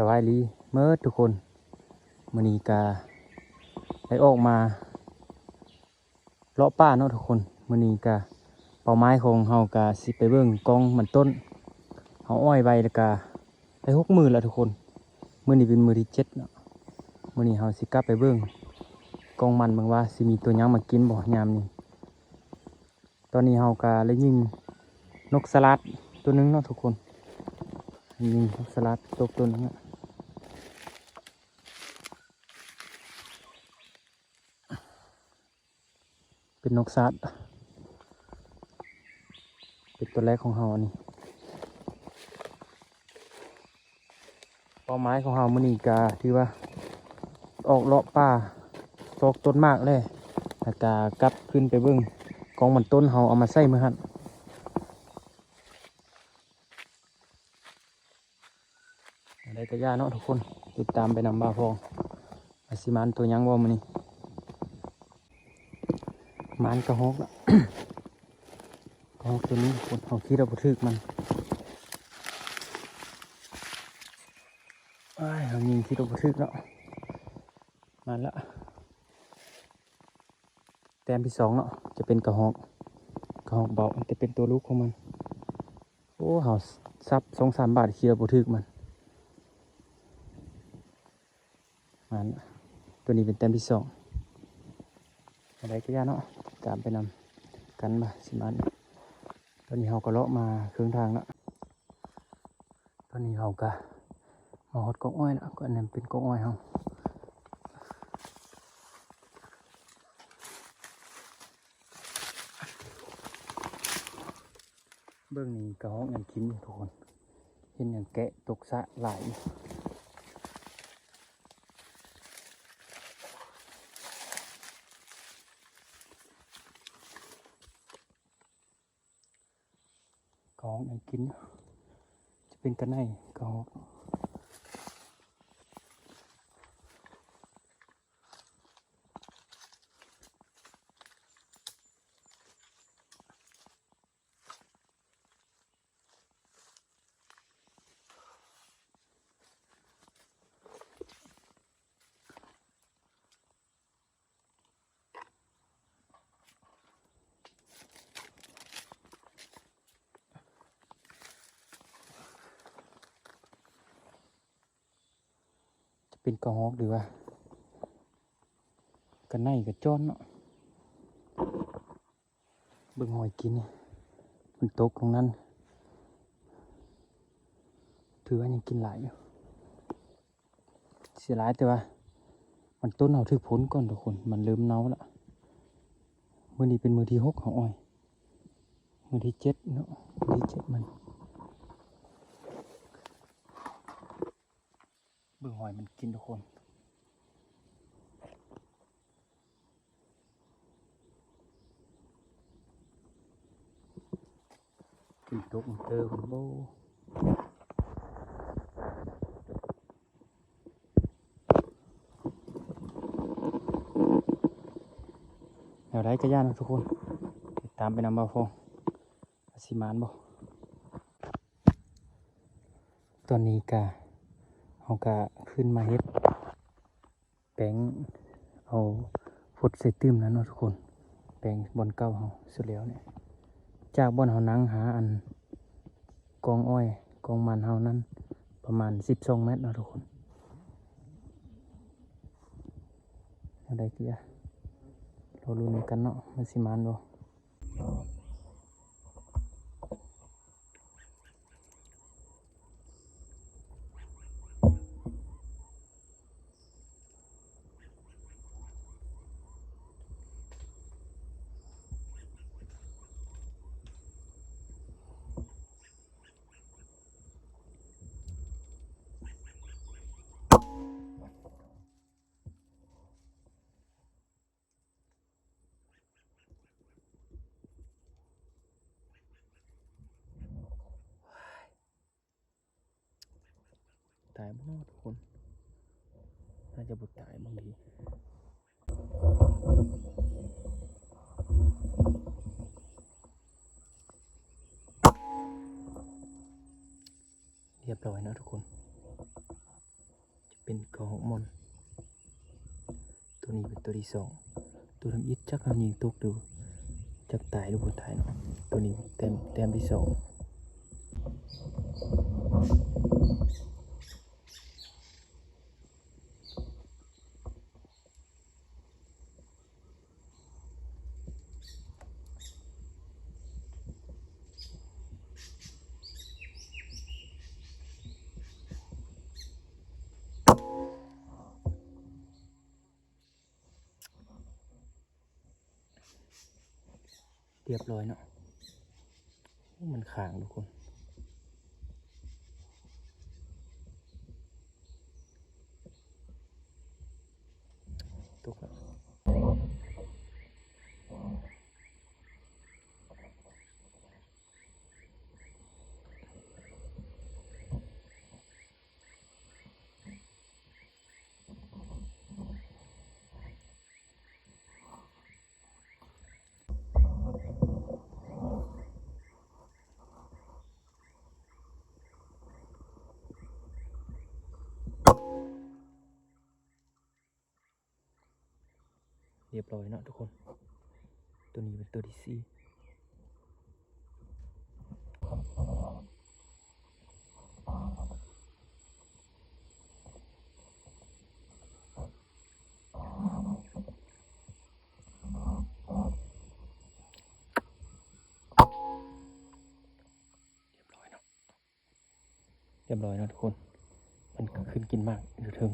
ສະບາຍດີເໝິດທຸກຄົນ. ມື້ນີ້ກະໄດ້ອອກມາເລາະປ່າເນາະທຸກຄົນ. ມື້ນີ້ກະເປົ້າໝາຍຂອງເຮົາກະຊິໄປເບິ່ງກອງມັນຕົ້ນ ເຮົາອ້ອຍໄວ້ ແລ້ວກະໄດ້ຫົກມື້ແລ້ວທຸກຄົນ. ມື້ນີ້ເປັນມື້ທີເຈັດເນາະ. ມື້ນີ້ເຮົາຊິກັບໄປເບິ່ງກອງມັນ ເບິ່ງວ່າຊິມີຕົວຫຍັງມາກິນບໍ່ຍາມນີ້. ຕອນນີ້ເຮົາກະໄດ້ຍິງນົກສະຫຼາດຕົວໜຶ່ງເນາະທຸກຄົນ. ຍິງນົກສະຫຼາດຕົກຕົວໜຶ່ງ. ເປັນນົກສະຫຼາດ ເປັນຕົວແລກຂອງເຮົາອັນນີ້. ເປົ້າໝາຍຂອງເຮົາມື້ນີ້ກະຖືວ່າອອກເລາະປ່າຊອກຕົ້ນໝາກແລ້ວ ແລ້ວກະກັບຄືນໄປເບິ່ງກອງມັນຕົ້ນເຮົາເອົາມາໃສ່ມື້ຫັ້ນ. ໄດ້ກະຢ່າເນາະທຸກຄົນ ຕິດຕາມໄປນຳບ່າວພອງ ວ່າຊິໝານຕົວຫຍັງບໍ່ມື້ນີ້. ໝານກະຮອກລະ ກະຮອກຕົວນີ້ທຸກຄົນ. ເຮົາຄິດວ່າບໍ່ຖືກມັນ ອ້າຍ ເຮົາຍິງຄິດວ່າບໍ່ຖືກເນາະ. ມາລະ ແຕ້ມທີສອງເນາະ ຈະເປັນກະຮອກ ກະຮອກເບົາ ແຕ່ເປັນຕົວລູກຂອງມັນ. ໂອ້ ເຮົາສັບສອງສາມບາດ ຄິດວ່າບໍ່ຖືກມັນ. ມາລະ ຕົວນີ້ເປັນແຕ້ມທີສອງ. ອັນໃດກະຢ່າເນາະ ຕາມໄປນຳກັນວ່າຊິມານ. ຕອນນີ້ເຮົາກະເລາະມາເຄິ່ງທາງລະ. ຕອນນີ້ເຮົາກະມາຮອດກອງອ້ອຍລະ ກະອັນນັ້ນເປັນກອງອ້ອຍເຮົາ. ເບິ່ງນີ້ກະຮອກຍັງກິນຢູ່ທຸກຄົນ. ເຫັນຫຍັງແກະຕົກສະຫຼາຍ. ກະຮອກຍັງກິນຢູ່ ຈະເປັນກະໄນກະຮອກ. ຈະເປັນກະຮອກ ຫຼືວ່າກະໄນກະຈ້ອນເນາະ. ເບິ່ງຮອຍກິນນີ້ ມັນຕົກລົງນັ້ນ ຖືວ່າຍັງກິນຫຼາຍຢູ່. ເສຍຫຼາຍແຕ່ວ່າມັນຕົ້ນເຮົາຖືກຝົນກ່ອນທຸກຄົນ ມັນເລີ່ມເນົ່າລະ. ມື້ນີ້ເປັນມື້ທີຫົກເຮົາອ້ອຍ ມື້ທີເຈັດເນາະ ມື້ທີເຈັດມັນ. ເບິ່ງຫອຍມັນກິນທຸກຄົນ ກິນຕົກເຕີບໂບ. ແນວໃດກະຢ່າເນາະທຸກຄົນ ຕິດຕາມໄປນຳບ່າວພອງ ວ່າຊິໝານບໍ່. ຕອນນີ້ກະ ເຮົາກະຂຶ້ນມາເຮັດແປງ ເອົາຟົດໃສ່ຕື່ມແລ້ວເນາະທຸກຄົນ. ແປງບ່ອນເກົ່າເຮົາສຸດແລ້ວນີ້ ຈາກບ່ອນເຮົານັ່ງຫາອັນກອງອ້ອຍກອງມັນເຮົານັ້ນ ປະມານສິບສອງແມັດເນາະທຸກຄົນ. ແນວໃດກະຢ່າ ລໍລຸ້ນນຳກັນເນາະ ວ່າຊິໝານບໍ່. ຕາຍບໍ່ເນາະທຸກຄົນ? ໜ້າຈະບໍ່ຕາຍບາງທີ. ຮຽບຮ້ອຍເນາະທຸກຄົນ. ເປັນກະຮອກມ່ອນ. ຕົວນີ້ເປັນຕົວທີສອງ. ຕົວທຳອິດຈັກເຮົາຍິງຕົກຫຼື ຈັກຕາຍຫຼືບໍ່ຕາຍເນາະ. ຕົວນີ້ແຕ້ມ ແຕ້ມທີສອງ. ຮຽບຮ້ອຍເນາະ. ໂອ້ ມັນຄ້າງທຸກຄົນ. ຕົກແລ້ວ. ຮຽບຮ້ອຍເນາະທຸກຄົນ. ຕົວນີ້ເປັນຕົວທີສີ່. ຮຽບຮ້ອຍເນາະ. ຮຽບຮ້ອຍເນາະທຸກຄົນ. ມັນກໍຂຶ້ນກິນໝາກຢູ່ເທິງ.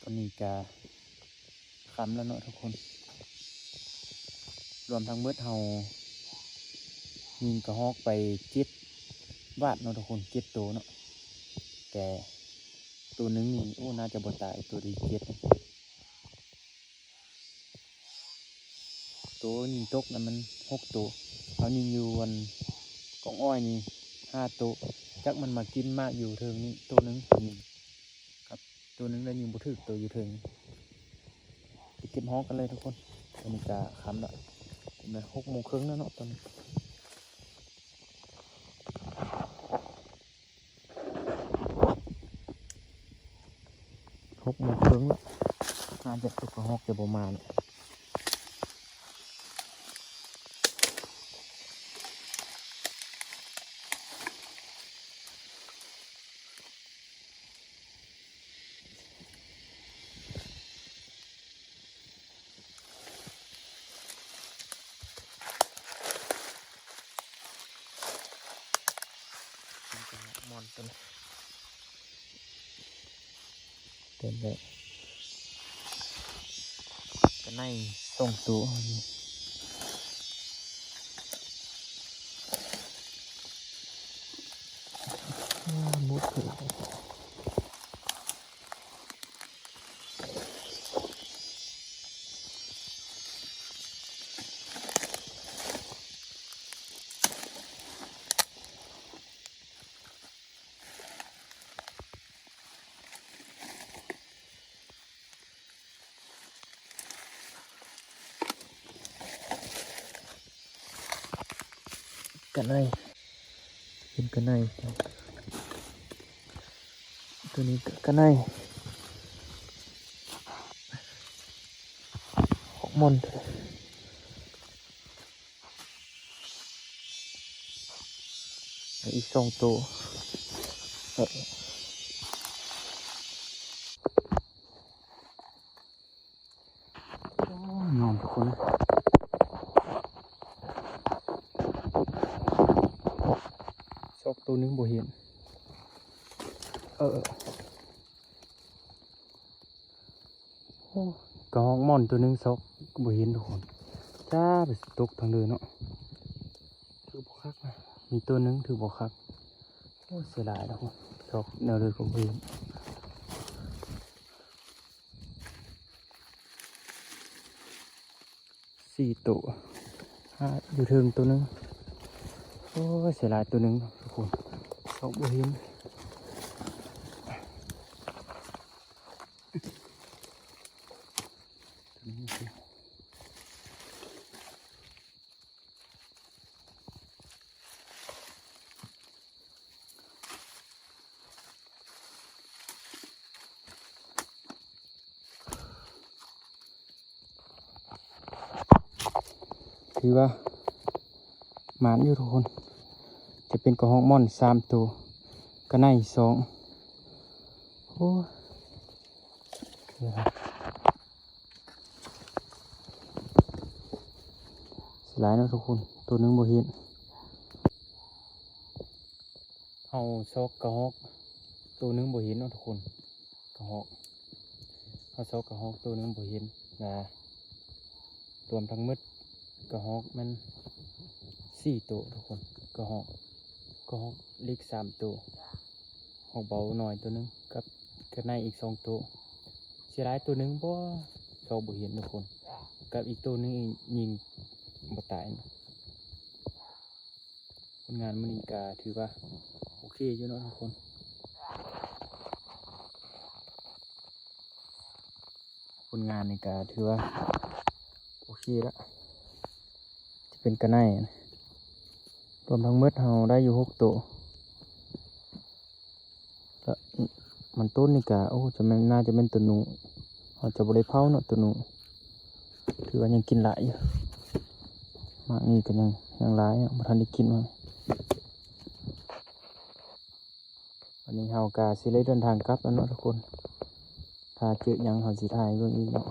ຕອນນີ້ກະຄ່ຳແລ້ວເນາະທຸກຄົນ. ລວມທັງໝົດເຮົາຍິງກະຮອກໄປເຈັດບາດເນາະທຸກຄົນ, ເຈັດໂຕເນາະ. ແຕ່ໂຕໜຶ່ງນີ້ ໂອ້ ໜ້າຈະບໍ່ຕາຍ, ໂຕທີເຈັດ. ໂຕຍິງຕົກນັ້ນມັນຫົກໂຕ, ເຮົາຍິງຢູ່ອັນກອງອ້ອຍນີ້ຫ້າໂຕ. ຈັກມັນມາກິນໝາກຢູ່ເທິງນີ້ໂຕໜຶ່ງ, ຍິງກັບໂຕໜຶ່ງແລ້ວຍິງບໍ່ຖືກໂຕຢູ່ເທິງ. ໄປເກັບຮອກກັນເລີຍທຸກຄົນ. ຕອນນີ້ກະຄ່ຳລະ, ເປັນຫົກໂມງເຄິ່ງແລ້ວເນາະຕອນນີ້. ຫົກໂມງເຄິ່ງລະ, ໜ້າຈະຕົກກະຮອກຈະບໍ່ມາລະ. ໝ່ອນຕົວນີ້ ເຕັມເລີຍ. ກະໄນສອງໂຕ. ໝົດເລີຍ. ກະໄນ ເປັນກະໄນ. ຕົວນີ້ກໍ ກະໄນ ຂອງມ່ອນ ອີກສອງໂຕ ເອີ ໂອ້ຍ ງາມທຸກຄົນ ຊອກໂຕໜຶ່ງບໍ່ເຫັນ ເອີ ໂອ້ ກະຮອກມ່ອນໂຕໜຶ່ງຊອກບໍ່ເຫັນທຸກຄົນ ຈ້າ ໄປຕົກທາງເດີເນາະ ຖືບໍ່ຄັກນະ ມີໂຕໜຶ່ງຖືບໍ່ຄັກ ໂອ້ ເສຍດາຍເນາະ ຊອກແນວເດີກໍບໍ່ເຫັນ ສີ່ໂຕ ອ່າ ຢູ່ເທິງໂຕໜຶ່ງ ໂອ້ຍ ເສຍດາຍໂຕໜຶ່ງທຸກຄົນ ຊອກບໍ່ເຫັນ ຖືວ່າໝານຢູ່ທຸກຄົນ ຈະເປັນກະຮອກມ່ອນສາມໂຕ ກະໄນສອງ ໂອ້ຍ ເສຍດາຍເນາະທຸກຄົນ ໂຕໜຶ່ງບໍ່ເຫັນ ເຮົາຊອກກະຮອກໂຕໜຶ່ງບໍ່ເຫັນເນາະທຸກຄົນ ກະຮອກ ເຮົາຊອກກະຮອກໂຕໜຶ່ງບໍ່ເຫັນ ລະລວມທັງໝົດກະຮອກແມ່ນສີ່ໂຕທຸກຄົນ ກະຮອກ ກະຮອກເລັກສາມໂຕ ຮອກເບົານ້ອຍໂຕໜຶ່ງ ກັບກະໄນອີກສອງໂຕ ເສຍດາຍໂຕໜຶ່ງບໍ່ ຊອກບໍ່ເຫັນທຸກຄົນ ກັບອີກໂຕໜຶ່ງອີກຍິງບໍ່ຕາຍ ຜົນງານມື້ນີ້ກະຖືວ່າໂອເຄຢູ່ເນາະທຸກຄົນ ຜົນງານນີ້ກະຖືວ່າໂອເຄລະ ຈະເປັນກະໄນ ລວມທັງໝົດເຮົາໄດ້ຢູ່ຫົກໂຕ ລະມັນຕົ້ນນີ້ກະ ໂອ້ ຈະແມ່ນ ໜ້າຈະແມ່ນໂຕໜູ ເຮົາຈະບໍ່ໄດ້ເຜົາເນາະໂຕໜູ ຖືວ່າຍັງກິນຫຼາຍຢູ່ ໝາກນີ້ກໍຍັງ ຍັງຫຼາຍເນາະ ບໍ່ທັນໄດ້ກິນໝາກ ວັນນີ້ເຮົາກະຊິໄດ້ເດີນທາງກັບແລ້ວເນາະທຸກຄົນ ຖ້າເຈີຫຍັງເຮົາຊິຖ່າຍໃຫ້ເບິ່ງອີກເນາະ